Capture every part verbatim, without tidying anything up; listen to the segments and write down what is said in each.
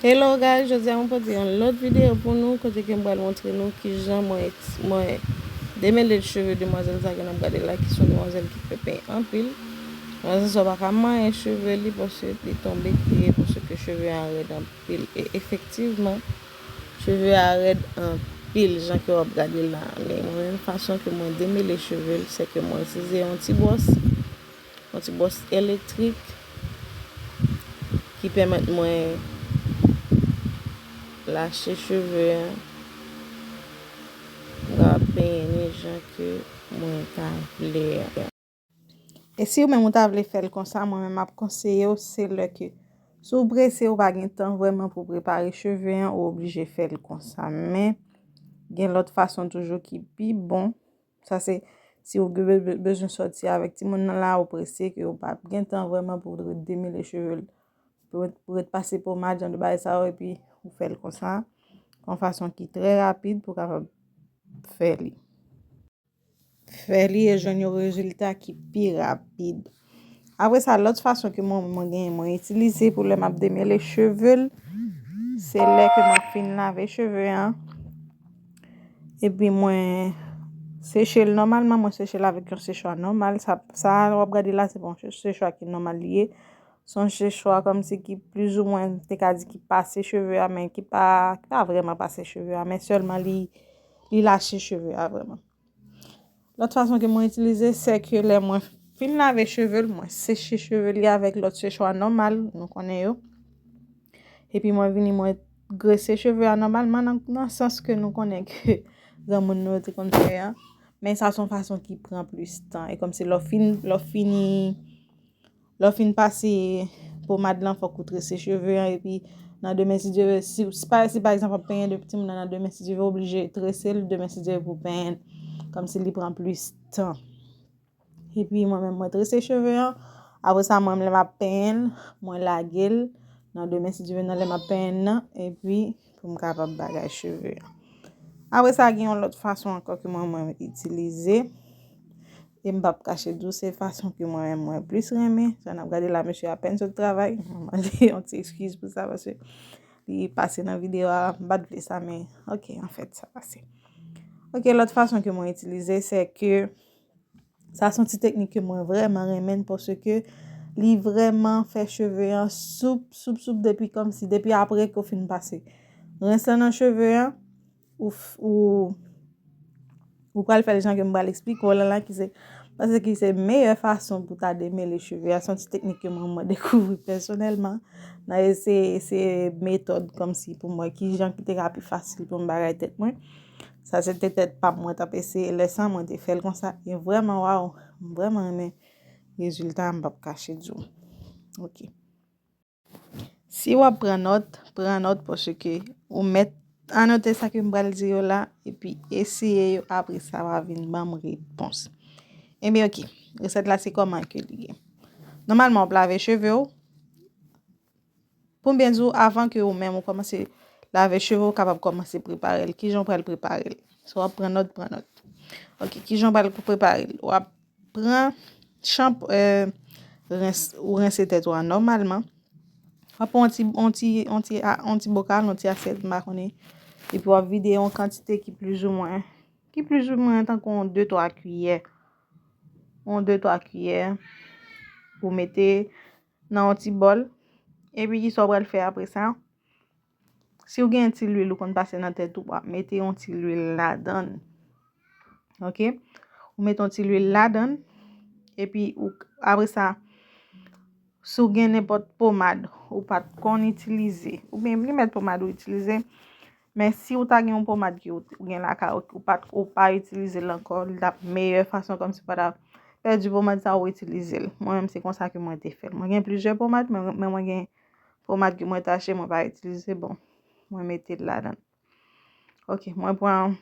Hello guys, jodi a mwen pote yon lòt videyo pou nou kote ke m pral montre nou kijan mwen, mwen demele cheve demwazèl sa ke n ap gade la, ki se yon demwazèl ki fè penyen anpil. Demwazèl sa pa ka manyen cheve li paske li tonbe kriye paske cheve a rèd anpil. E efektivman, cheve a rèd anpil jan ke w ap gade la. Men mwen menm fason ke mwen demele cheve l, se ke mwen itilize yon ti bwòs, yon ti bwòs elektrik ki pèmèt mwen lache cheve a, m ka penyen li jan ke mwen ta vle a. E si ou menm ou ta vle fè l konsa, mwen menm m ap konseye w, se lè ke si w prese, ou pa gen tan vrèman pou prepare cheve an, ou oblije fè l konsa. Men, gen lòt fason toujou ki pi bon. Sa se si ou be-, be-, bezwen sòti avèk timoun nan la, ou prese, ke ou pa gen tan vrèman pou w ret demele cheve l, pou ret, pou ret pase pomad, jan de bagay sa yo, epi ou fè l konsa, yon fason ki trè rapid pou w kapab fè li. Fè li e jwenn yon rezilta ki pi rapid. Apre sa, lòt fason ke mwen, mwen genyen, mwen itilize pou lè m ap demele cheve l, se lè ke mwen fin lave cheve an, epi mwen seche l nòmalman, mwen seche l avèk yon sechwa nòmal. Sa, sa w ap gade la, se pa yon sechwa ki nòmal li ye. Se yon sechwa kòmsi ki plizoumwen, te ka di ki pase cheve a, men ki pa, ki pa vrèman pase cheve a, men sèlman li, li lache cheve a vrèman. Lòt fason ke mwen itilize, se ke lè mwen fin lave cheve l, mwen seche cheve li avèk lòt sechwa nòmal, nou konnen yo. Epi mwen vini, mwen grese cheve a nòmalman nan, nan sans ke nou konnen ke granmoun nou yo te konn fè a. Men sa se yon fason ki pran plis tan. E kòmsi lè w fin, lè w fini, lè w fin pase pomad lan, fòk ou trese cheve an, epi nan demen si Dye vle, si, si pa, si pa egzanp w ap penyen de timoun nan, nan demen si Dye vle, w oblije trese l, demen si Dye vle pou w penyen l. Kòmsi li pran plis tan. Epi mwen menm, mwen trese cheve an. Apre sa, mwen menm, lè m ap penyen l, mwen lage l nan demen si Dye vle, nan lè m ap penyen l nan, epi pou m kapab bagay cheve an. Apre sa, gen yon lòt fason ankò ke mwen, mwen itilize. E m p ap kache di w, se fason ke mwen menm, mwen plis renmen. Sa n ap gade la, mesye apèn sot travay. Mwen mande yon ti ekskiz pou sa, paske li pase nan videyo a, m pa t vle sa, men ok, anfèt, sa pase. Ok, lòt fason ke mwen itilize, se ke sa se yon ti teknik ke mwen vrèman renmen l, paske li vrèman fè cheve an soup, soup, soup, depi kòmsi, depi apre ke w fin pase rens lan nan cheve an, ou, ou, ou pral fè l jan ke m pral eksplike w la, la, ki se, paske se meyè fason pou ta demele cheve a. Se yon ti teknik ke mwen, mwen dekouvri pèsonèlman. Nan eseye, eseye metòd kòmsi pou m wè ki jan ki te ka pi fasil pou m bagay tèt mwen. Sa se te tèt pa m mwen t ap eseye lè sa, mwen te fè l konsa. E vrèman, waw, m vrèman renmen rezilta a, m p ap kache di w. Ok. Si w ap pran nòt, pran nòt paske ou mèt anote sa ke m pral di yo la, epi eseye yo, apre sa w a vin ban m repons. Ebyen, ok, resèt la se kòman ke li ye. Nòmalman, w ap lave cheve w. Pou m byen di w, avan ke ou menm ou kòmanse lave cheve w, ou kapab kòmanse prepare l. Kijan w pral prepare l? Si w ap pran nòt, pran nòt. Ok, kijan w pral prepare l? W ap pran chanp, eh, rens, ou rense tèt ou a nòmalman. W ap pran yon ti, yon ti, yon ti, a, yon ti bokal, yon ti asyèt, m pa konnen. Epi w ap vide yon kantite ki plizoumwen, ki plizoumwen tankou yon de twa kiyè. Yon de twa kiyè. Ou mete nan yon ti bòl. Epi kisa w pral fè apre sa? Si w gen ti lwil ou konn pase nan tèt ou, w ap mete yon ti lwil ladan l. Ok? Ou mete yon ti lwil ladan l. Epi ou, apre sa, si w gen nenpòt pomad ou pa t konn itilize, oubyen li mèt pomad ou itilize, men si w ta gen yon pomad ke w, ou gen lakay ou, ou pa t, ou pa itilize l ankò, l t ap meyè fason kòmsi w pa ta pèdi pomad sa ou itilize l. Mwen menm, se konsa ke mwen te fè l. Mwen gen plizyè pomad, men, men mwen gen pomad ke mwen tache, mwen pa itilize, bon, mwen mete l ladan l. Ok, mwen pran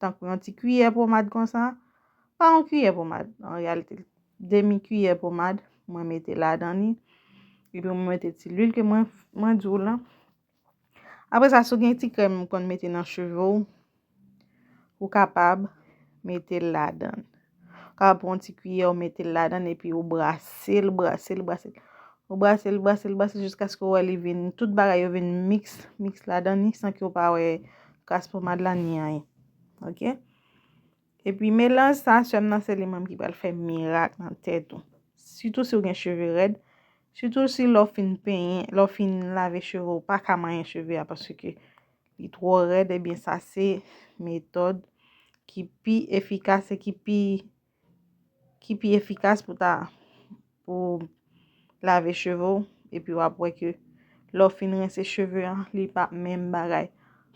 tankou yon ti kiyè pomad konsa. Pa yon kiyè pomad, an reyalite, demi kiyè pomad, mwen mete ladan li. Epi mwen mete ti lwil ke mwen, mwen di w lan. Apre sa, si w gen ti krèm ou konn mete nan cheve w, ou kapab mete l ladan l. Ou kapab pran yon ti kiyè, ou mete l ladan l, epi ou brase l, brase l, brase l. Ou brase l, brase l, brase l jiskaske w wè li vin, tout bagay yo vin miks, miks ladan li, san ke w pa wè kras pomad la ni anyen. Ok? Epi melanj sa, sè m nan, se li menm ki pral fè mirak nan tèt ou. Sitou si w gen cheve rèd, sitou si lè w fin penyen, lè w fin lave cheve w, ou pa ka manyen cheve a paske li twò rèd, ebyen sa se metòd ki pi efikas e ki pi ki pi efikas pou ta pou lave cheve w, epi w ap wè ke lè w fin rense cheve an, li pa menm bagay.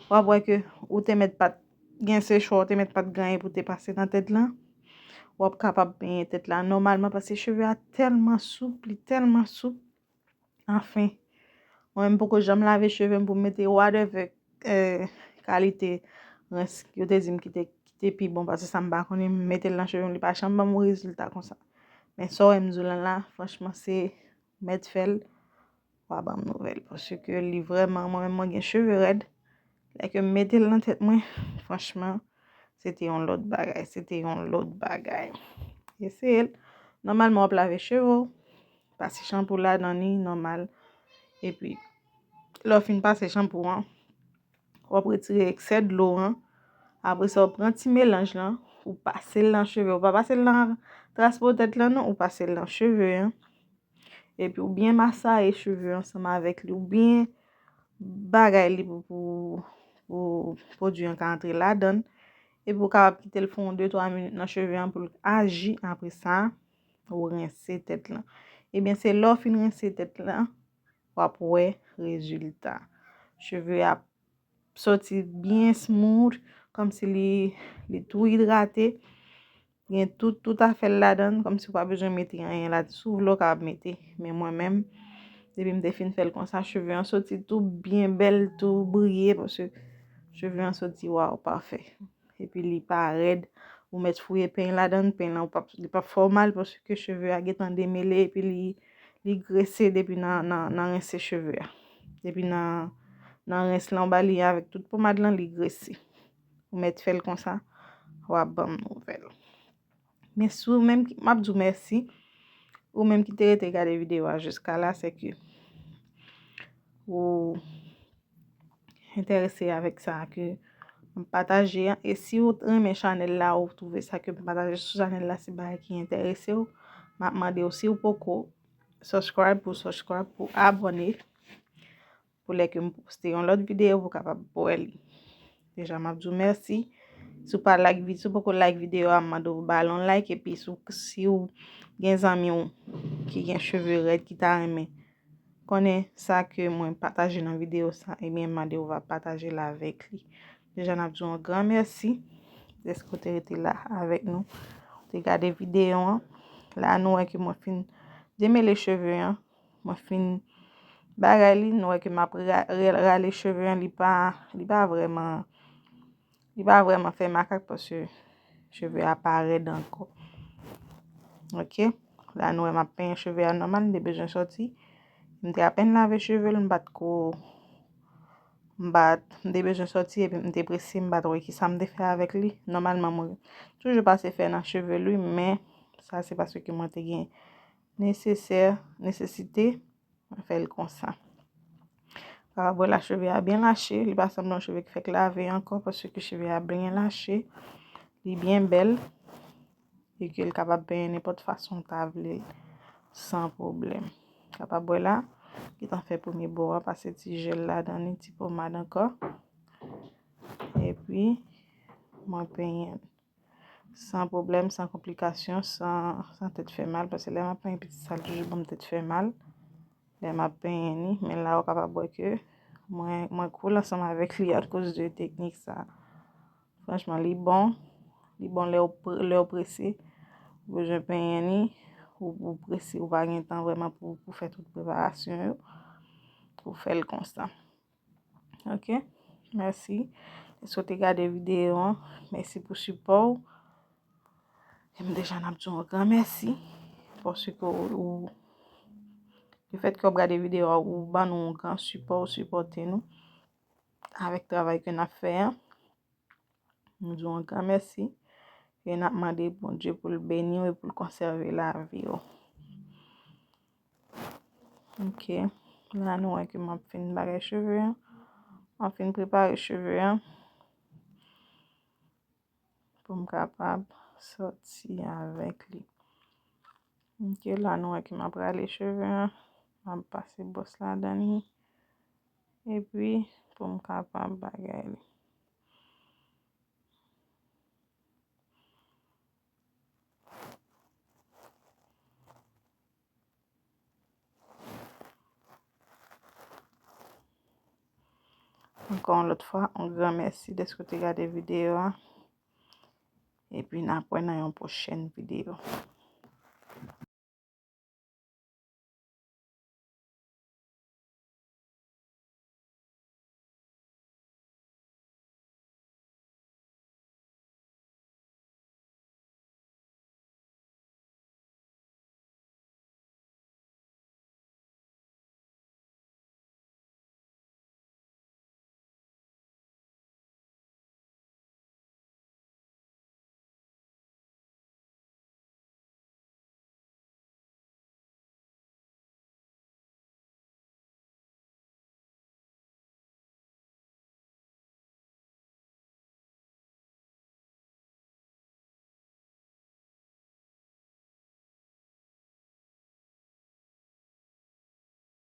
W ap wè ke ou te mèt pa t gen sechwa, ou te mèt pa t gen anyen pou te pase nan tèt lan, w ap kapab penyen tèt la nòmalman paske cheve a tèlman soup, li tèlman soup. Anfen, mwen menm poko janm lave cheve m pou m mete whatever eh, kalite rens yo te di m ki te, ki te pi bon pase sa m pa konnen, m mete l nan cheve m, li pa janm ban m yon rezilta konsa. Men sa w wè m di w lan la, franchman, se mèt fè l, w a ban m nouvèl. Paske li vrèman, mwen menm mwen gen cheve rèd, lè ke m mete l nan tèt mwen, franchman, se te yon lòt bagay, se te yon lòt bagay. Eseye l. Nòmalman, w ap lave cheve w, pase chanpou ladan li, nòmal. Epi, lè w fin pase chanpou an, w ap retire eksè dlo an. Apre sa, w pran ti melanj lan, ou pase l nan cheve. Ou pa pase l nan tras po tèt lan, non, ou pase l nan cheve an. Epi ou byen masaye cheve ansanm avèk li, ou byen bagay li pou, pou, pou pwodui an ka antre ladan l. Epi ou kapab kite l fè yon de twa minit nan cheve an pou l aji. Apre sa, ou rense tèt lan. Ebyen, se lè w fin rense tèt lan, w ap wè rezilta. Cheve a soti byen smooth, kòmsi li, li tou idrate. Gen tout, tout afè l ladan l, kòmsi w pa bezwen mete anyen la. Si w vle, w kapab mete. Men mwen menm, depi m te fin fè l konsa, cheve an soti tou byen bèl, tou briye, paske cheve an soti, waw, pafè. Epi li pa rèd, ou mèt fouye peny ladan l, peny lan, ou p ap, li p ap fè w mal, paske cheve a gentan demele, epi li, li grese depi nan, nan, nan rense cheve a. Depi nan, nan rens lan, ou ba li avèk tout pomad lan, li grese. Ou mèt fè l konsa, w ap ban m nouvèl. Men si w menm ki, m ap di w mèsi, ou menm ki te rete gade videyo a jiska la, se ke ou enterese avèk sa ke m pataje an. E si w renmen chanèl la, ou twouve sa ke m pataje sou chanèl la se bagay ki enterese w, m ap mande w, si w poko subscribe, pou subscribe, pou abòne, pou lè ke m poste yon lòt videyo, pou w kapab wè li. Deja, m ap di w mèsi. Si w pa like vid-, si w poko like videyo a, m mande w ba l yon like. Epi si w, si w gen zanmi w ki gen cheve rèd, ki ta renmen konnen sa ke mwen pataje nan videyo sa, ebyen, m mande w va pataje l avèk li. Deja, n ap di w yon gran mèsi dèske w te rete la avèk nou, w te gade videyo an. La, nou wè ke mwen fin demele cheve an, mwen fin bagay li, nou wè ke m ap ra-, ra-, rale cheve an, li pa, li pa vrèman, li pa vrèman fè makak paske cheve a pa rèd ankò. Ok, la nou wè m ap penyen cheve a nòmal, m te bezwen sòti. M te apèn lave cheve l, m pa t ko, m pa t, m te bezwen sòti epi m te prese, m pa t wè kisa m te fè avèk li. Nòmalman, mwen toujou pase fè nan cheve l, wi, men sa se paske mwen te gen nesesè, nesesite, mwen fè l konsa. Kapab wè la cheve a byen lache, li pa sanble yon cheve ki fèk lave ankò, paske cheve a byen lache, li byen bèl, e ke l kapab penyen nenpòt fason w ta vle l, san pwoblèm. Kapab wè la, gentan fè premye bò a, pase ti jèl ladan li, ti pomad ankò. Epi, mwen penyen l. San pwoblèm, san konplikasyon, san, san tèt fè mal, paske lè m ap penyen pitit sa, l toujou ban m tèt fè mal. Lè m ap penyen li, men la ou kapab wè ke mwen, mwen cool ansanm avèk li akoz de teknik sa. Franchman, li bon. Li bon lè w pre-, lè w prese. Ou bezwen penyen li, ou, ou prese, ou pa gen tan vrèman pou, pou fè tout preparasyon yo. Ou fè l konsa. Ok? Mèsi. Dèske w te gade videyo an. Mèsi pou sipò w. E m deja n ap di w yon gran mèsi. Paske w, ou, lefètke w ap gade videyo a, ou ban nou yon gran sipò, ou sipòte nou avèk travay ke n ap fè an. M di w yon gran mèsi. E n ap mande Bondye pou l beni w e pou l konsève lavi w. Ok, la nou wè ke m ap fin bagay cheve an. M ap fin prepare cheve an pou m kapab sòti avèk li. Ok, la nou wè ke m ap rale cheve an. M ap pase bwòs ladan li. Epi, pou m kapab bagay li. Ankò yon lòt fwa, yon gran mèsi dèske w te gade videyo a. Epi n ap wè nan yon pwochèn videyo.